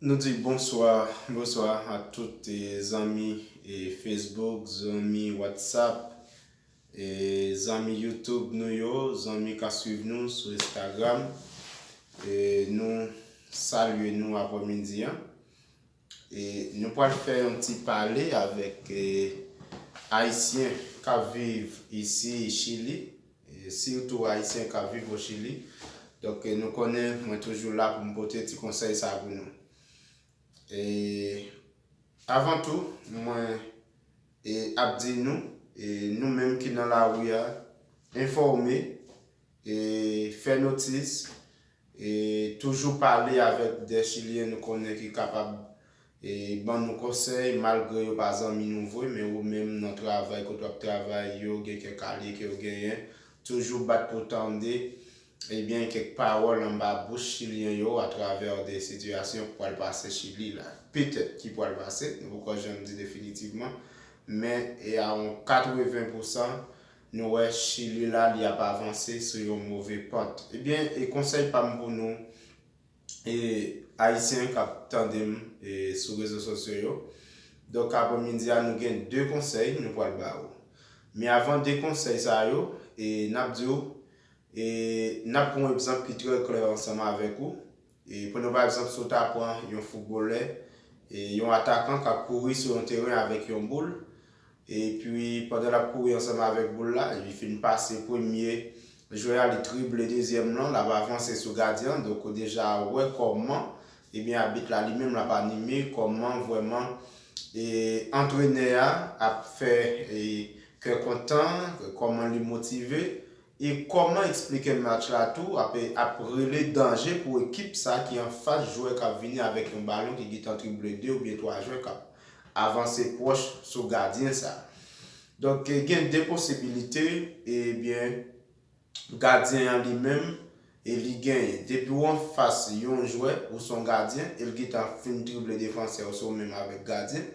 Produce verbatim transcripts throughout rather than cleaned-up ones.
Nou di bonswa, bonswa a tout, e, zanmi, e, Facebook, zanmi WhatsApp, e, zanmi YouTube nou yo, zanmi k ap swiv nou sou Instagram. E, nou salye nou aprèmidi an. E, nou pral fè yon ti pale avèk, e, Ayisyen k ap viv isi Chili, e, sitou Ayisyen k ap viv o Chili. Donk, e, nou konnen mwen toujou la pou m pote ti konsèy sa pou nou. E, avan tou, mwen, e, ap di nou, e, nou menm ki nan lari a, enfòme, e, fè notis, e, toujou pale avèk de Chilyen nou konnen ki kapab, e, ban nou konsèy, malgre yo pa zanmi nou vre, men ou menm nan travay, kote w ap travay, yo gen kèk alye ke yo genyen, toujou bat pou tande, ebyen, kèk pawòl anba bouch Chilyen yo atravè de sitiyasyon k pral pase Chili la. Petèt ki pral pase, nou poko janm di definitivman, men e a yon katreven pousan, nou wè Chili la, li ap avanse sou yon move pant. Ebyen, e konsèy pa m pou nou, e, Ayisyen k ap tande m, e, sou rezo sosyo yo. Donk, aprèmidi a, nou gen de konsèy nou pral ba ou. Men avan de konsèy sa yo, e, n ap di w, e, n ap pran yon egzanp ki trè klè ansanm avèk ou. E, pran pa egzanp, si w ta pran yon foutbolè, e, yon atakan k ap kouri sou yon teren avèk yon boul, epi pandan l ap kouri ansanm avèk boul la, li fin pase premye jwè a, li drible dezyèm lan, l ap avanse sou gadyen an, donk ou deja wè kòman, ebyen, abit la li menm l ap anime, kòman vrèman, e, antrenè a ap fè, e, kè kontan, kòman li motive, e kòman eksplike match la tou, ap, ap rele danje pou ekip sa ki anfas jwè k ap vini avèk yon balon ki gentan drible de oubyen twa jwè k ap avanse pwòch sou gadyen sa. Donk, gen de posibilite, ebyen, gadyen an li menm, e li genyen. Depi w anfas yon jwè, ou se yon gadyen, e l gentan fin drible defansè, ou se ou menm avèk gadyen.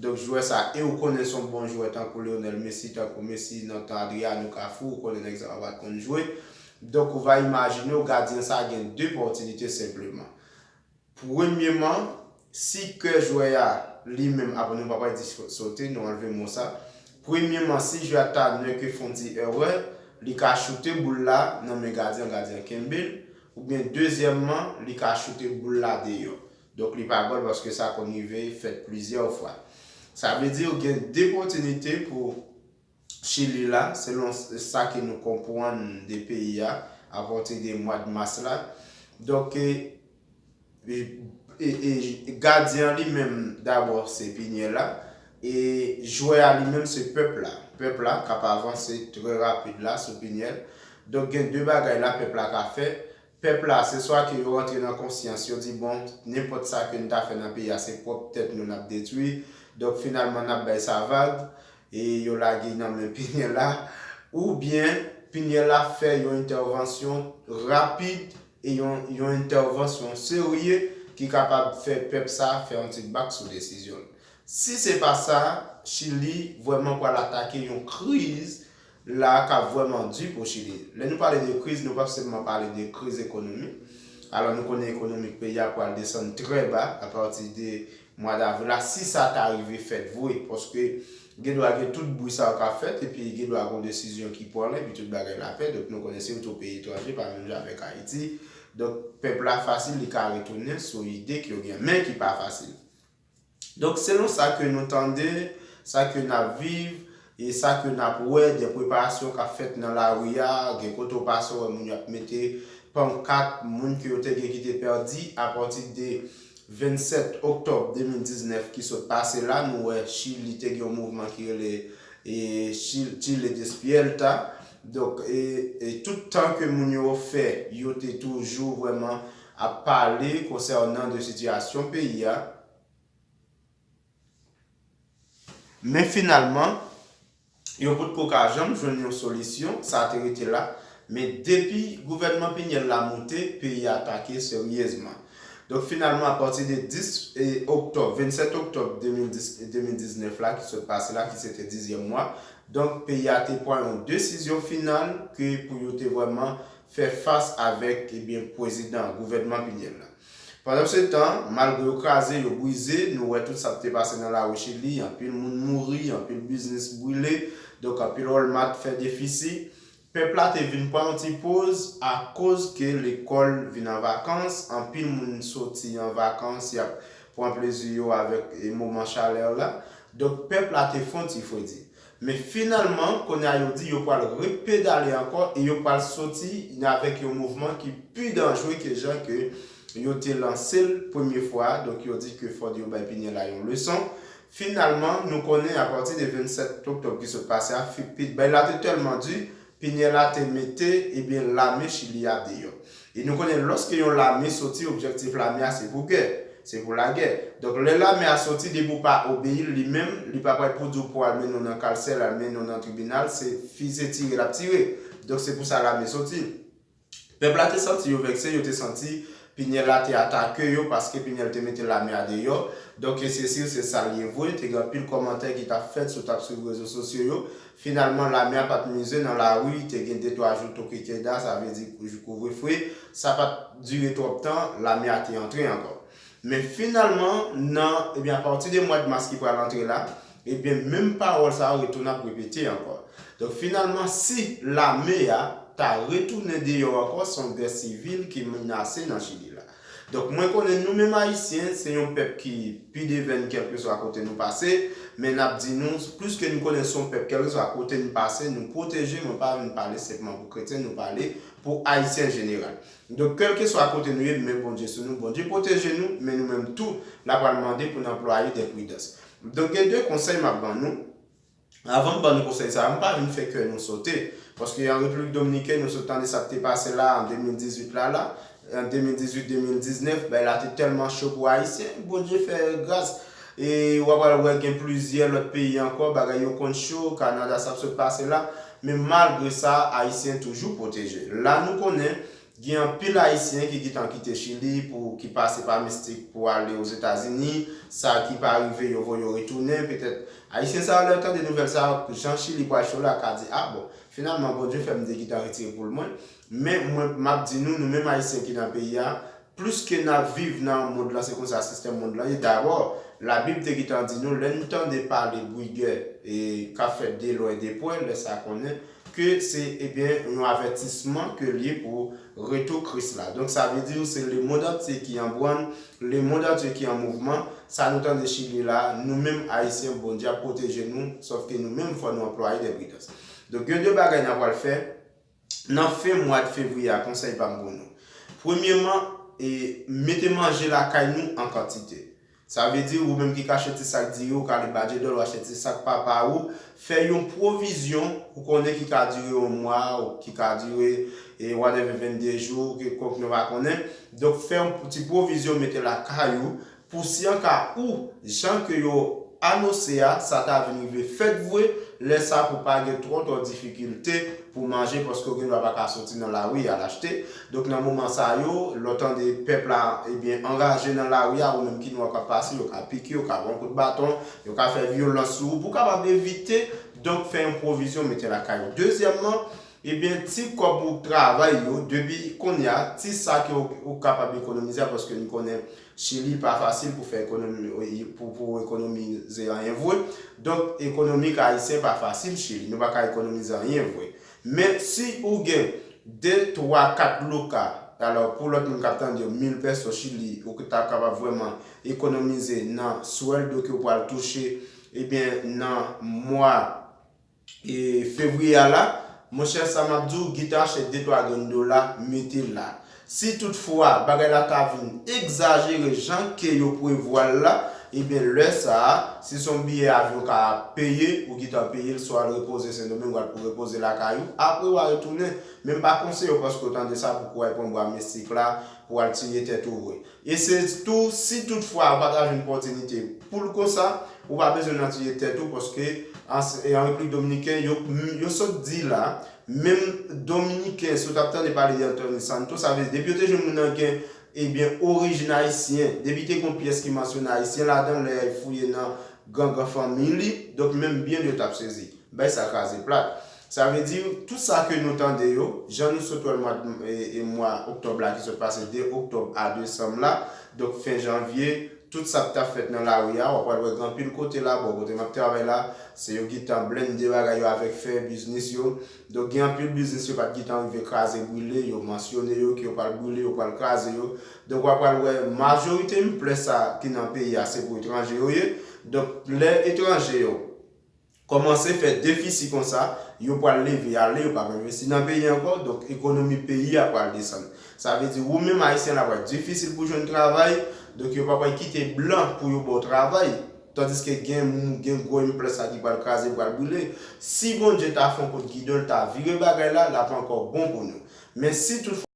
Donk, jwè sa, e ou konnen se yon bon jwè, tankou Lionel Messi, tankou Messi nan tan Adriano Cafu, ou konnen nèg sa pa t konn jwe. Donk, ou va imajine w, gadyen sa gen de pòtinite senpleman. Premyeman, si kè jwè a li menm, apre nou pa pral di so-, sote, nou anlve mo sa. Premyeman, si jwè a ta nèke fè yon ti erè, li ka choute boul la nan men gadyen, gadyen kenbe l, oubyen dezyèmman, li ka choute boul la deyò. Donk, li pa gòl paske sa konn rive fèt plizyè fwa. Sa vle di, gen de pòtinite pou Chili la, selon s-, sa ke nou konprann de peyi a, apati de mwa d mas la. Donk, e, e, e, e, gadyen an li menm, dabò, se Pinyèl la, e jwè a li menm, se pèp la. Pèp la k ap avanse trè rapid la sou Pinyèl. Donk, gen de bagay la pèp la ka fè. Pèp la, se swa ke yo rantre nan konsyans, yo di, bon, nenpòt sa ke n ta fè nan peyi a, se pwòp tèt nou n ap detwi. Donk, finalman, n ap bay sa vag, e yo lage nan men Pinyèl la. Oubyen, Pinyèl la fè yon entèvansyon rapid e yon, yon entèvansyon serye ki kapab fè pèp sa fè yon ti bak sou desizyon l. Si se pa sa, Chili vrèman pral atake yon kriz la k ap vrèman di pou Chili. Lè nou pale de kriz, nou p ap sèlman pale de kriz ekonomik. Alò, nou konnen ekonomik peyi a pral desann trè ba apati de mwa davril la, si sa ta rive fèt vre, paske gen dwa gen tout bri sa yo k ap fèt, epi gen dwa gen yon desizyon ki pran, epi tout bagay la pè. Donk, nou konnen sitou peyi etranje, pa menm jan avèk Ayiti. Donk, pèp la fasil, li ka retounen sou ide ke yo gen, men ki pa fasil. Donk, selon sa ke nou tande, sa ke n ap viv, e sa ke n ap wè, de preparasyon k ap fèt nan lari a, gen kote w pase w wè moun yo ap mete pankat, moun ke yo te gen ki te pèdi, apati de vennsèt oktòb de mil diznèf ki sot pase la, nou wè Chili te gen yon mouvman ki rele, e, Chil-, Chile Despierta. Donk, e, e tout tan ke moun yo fè, yo te toujou vrèman ap pale konsènan de sitiyasyon peyi a. Men finalman, yo potko ka janm jwenn yon solisyon, sa te rete la. Men depi gouvènman Pinyèl la moute, peyi a atake seryezman. Donk, finalman, apati de dis, e, oktòb, vennsèt oktòb de mil dis, de mil diznèf la, ki sot pase la, ki se te dizyèm mwa, donk, peyi a te pran yon desizyon final ke pou yo te vrèman fè fas avèk, ebyen, prezidan, gouvènman Pinyèl la. Pandansetan, malgre yo kraze, yo brize, nou wè tout sa k te pase nan lari Chili, anpil moun mouri, anpil biznis brile, donk anpil Walmart fè defisi. Pèp la te vin pran yon ti poz akoz ke lekòl vin an vakans, anpil moun soti an vakans, y ap pran plezi yo avèk e, moman chalè la. Donk pèp la te fè yon ti fredi. Men finalman, kounye a yo di yo pral repedale ankò e yo pral soti avèk yon mouvman ki pi danjre ke jan ke yo te lanse l premye fwa a. Donk yo di ke fòk yo bay Pinyèla yon leson. Finalman, nou konnen apati de vennsèt oktòb ki sot pase a, bagay la te tèlman di, Pinyèla te mete ebyen lame Chili a deyò. E nou konnen lòske yon lame soti, objektif lame a se pou gè, se pou lagè. Donk lè lame a soti, depi w pa obeyi l li menm, li pa pral pou di w pou al mennen w nan kalsè, al mennen w nan tribinal, se fize tire l ap tire. Donk se pou sa lame soti. Pèp la te santi yo vekse, yo te santi Pinyèla te atake yo paske Pinyèl te mete lame a deyò. Donk e se si se sa l ye vre, te gen anpil kòmantè ki t ap fèt si w t ap swiv rezo sosyo yo. Finalman lame a pa t mize nan lari, te gen de twa jou toke keda, sa vle di jou kouvrefe. Sa pa t dire twòp tan, lame a te antre ankò. Men finalman, nan, ebyen, apati de mwa mas ki pral antre la, ebyen, menm pawòl sa yo retounen ap repete ankò. Donk finalman, si lame a ta retounen deyò ankò, se yon gè sivil ki menase nan Chili la. Donk mwen konnen nou menm Ayisyen, se yon pèp ki pi devèn kèlkeswa kote nou pase, men n ap di nou, plis ke nou konnen se yon pèp kèlkeswa kote nou pase, nou pwoteje, mwen pa vin pale senpman pou kretyen, nou pale pou Ayisyen an jeneral. Donk kèlkeswa kote nou ye, men Bondye sou nou, Bondye pwoteje nou, men nou menm tou, n ap pral mande pou n anplwaye de pridans. Donk gen de konsèy m ap ban nou. Avan m ban nou konsèy sa a, m pa vin fè kè nou sote. Paske an Repiblik Dominikèn, nou sot tande sa k te pase la an de mil dizuit la, la, an de mil dizuit, de mil diznèf, bagay la te tèlman cho pou Ayisyen. Bondye fè gras. E w ap al wè gen plizyè lòt peyi ankò, bagay yo konn cho, Kanada, sa ap sot pase la. Men malgre sa, Ayisyen toujou pwoteje. La nou konnen, gen anpil Ayisyen ki gentan kite Chili pou ki pase pa mistik pou ale Ozetazini, sa ki pa rive yo voye yo retounen, petèt Ayisyen sa yo lè yo tande nouvèl sa yo, jan Chili pral cho la ka di, a bon, finalman Bondye fè m te gentan retire poul mwen. Men mwen m ap di nou, nou menm Ayisyen ki nan peyi a, plis ke n ap viv nan mond lan, se konsa sistèm mond lan ye. Dabò, Labib te gentan di nou, lè n tande pale bri gè e k ap fèt de lwen de pwen, lè sa konnen ke se, ebyen, yon avètisman ke l ye pou retou Kris la. Donk sa vle di se lemonn antye ki an brann, lemonn antye ki an mouvman. Sa nou tande Chili la, nou menm Ayisyen, Bondye ap pwoteje nou, sòf ke nou menm fò nou anplwaye de pridans. Donk gen de bagay n ap pral fè nan fen mwa fevriye a, konsèy pa m pou nou. Premyèman, e, mete manje lakay nou an kantite. Sa vle di ou menm ki ka achte ti sak diri, ou ka ale Badjedòl, ou achte ti sak papa ou, fè yon pwovizyon, ou konnen ki ka dire yon mwa, ou ki ka dire, e, whatever, vennde jou, kèlkonk nou pa konnen. Donk fè yon ti pwovizyon mete lakay ou, pou si an ka ou, jan ke yo anonse a, sa ta vin rive fèt vre, lè sa pou pa gen twò twò difikilte pou manje, paske w gen dwa pa ka soti nan lari al achte. Donk nan moman sa yo, lè w tande pèp la, ebyen, anraje nan lari a, ou menm ki nwa k ap pase, yo ka pike, yo ka ba w kout baton, yo ka fè vyolans sou ou, pou w kapab evite, donk fè yon pwovizyon mete lakay ou. Dezyèmman, ebyen, ti kòb ou travay yo, depi kounye a, ti sa ke w, ou kapab ekonomize a, paske nou konnen Chili pa fasil pou fè ekonomi, pou, pou ekonomize anyen vre. Donk, ekonomik ayisyen pa fasil Chili. Nou pa ka ekonomize anyen vre. Men, si ou gen de, twa, kat loka, alò, pou lòt moun k ap tande yo, mil pèso Chili, ou ta kapab vrèman ekonomize nan swèldo ke w pral touche, ebyen, nan mwa e fevriye a la, monchè, sa m ap di w, gentan achte de twa grenn dola, mete la. Si toutfwa bagay la ta vin egzajere jan ke yo prevwa l la, ebyen lè sa a, si se yon biyè avyon ka peye, ou gentan peye l, swa al repoze Sendomeng, ou al pou repoze lakay ou, apre w a retounen. Men m pa konseye w paske w tande sa pou w al pran bwa mistik la, pou w al tiye tèt ou vre. E se tou, si toutfwa ou pa ta jwenn opòtinite pou l konsa, ou pa bezwen nan tiye tèt ou, paske an, e an Repiblik Dominikèn, yo, yo sot di la, menm Dominiken, si w t ap tande pale de Anthony Santos, sa vle di, depi yo te jwenn moun nan gen, ebyen, orijin ayisyen, depi te gen yon pyès ki mansyone ayisyen ladan l, lè y al fouye nan gangan fanmi li, donk menm byen li yo t ap sezi. Bay sa kraze plat. Sa vle di, tout sa ke nou tande yo, jan nou sot wè l mwa, e, e mwa oktòb la ki sot pase, de oktòb a desanm la, Donk, fen janvye, tout sa k t ap fèt nan lari a, w ap pral wè gen anpil kote la, bò kote m ap travay la, se yo gentan blende bagay yo avèk fè biznis yo. Donk, gen anpil biznis yo pa t gentan rive kraze brile, yo mansyone yo, ke yo pral brile, yo pral kraze yo. Donk, w ap pral wè majorite anplwa sa ki nan peyi a, se pou etranje yo ye. Donk, lè etranje yo kòmanse fè defisi konsa, yo pral leve ale, yo p ap envesti nan peyi ankò, donk ekonomi peyi a pral desann. Sa vle di, ou menm Ayisyen la pral difisil pou jwenn travay, donk yo pa pral kite blan pou yo ba w travay. Tandiske gen moun, gen gwo anplwa sa ki pral kraze, pral brile. Si Bondye ta fè yon kout gidon, l ta vire bagay la, l ap ankò bon pou nou. Men si tout